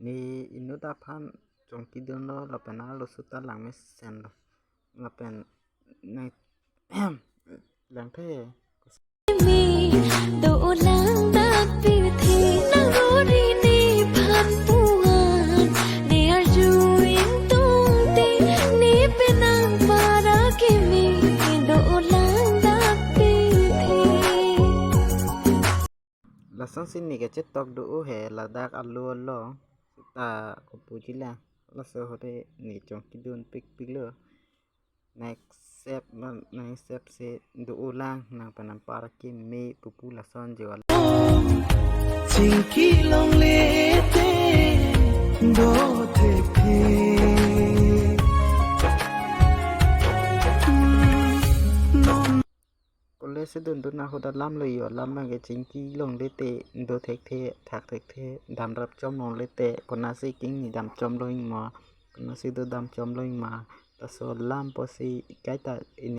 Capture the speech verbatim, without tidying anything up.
Ne inut aphan chongkidunlo lapen arloso ta langmesenlo. Lapen nang langthe. Dolang dak pithe nang rori nephan puan, ne arju ingtungte ne penang para keme. Dolang dak pithe. Lasonsi ne kachetok do-o he ladak alo along ta kopuji lang. Laso ahut ne chongkidun pikpiklo. Nang accept, nang accept si dolang nang penang para keme pupu lason jo. Chingki longle te do thekthe. College si dundun ahut alam lo jo, alam abang ke chingki longle te do thekthe, thak thekthe, damrap chom longle te, konatsi kingni dam chomlo ingma, konatsi do dam chomlo ingma, laso alam pusi kaita in